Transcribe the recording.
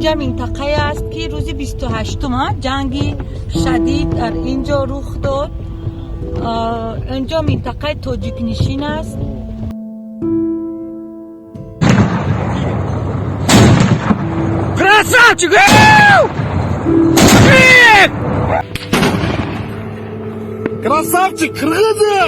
Инҷа минтақае аст, ки рӯзи 28-ум ҷанги шадид дар ин ҷо рух дод. Инҷо минтақаи тоҷикнишин аст. Красавчик! Красавчик, кыргызы!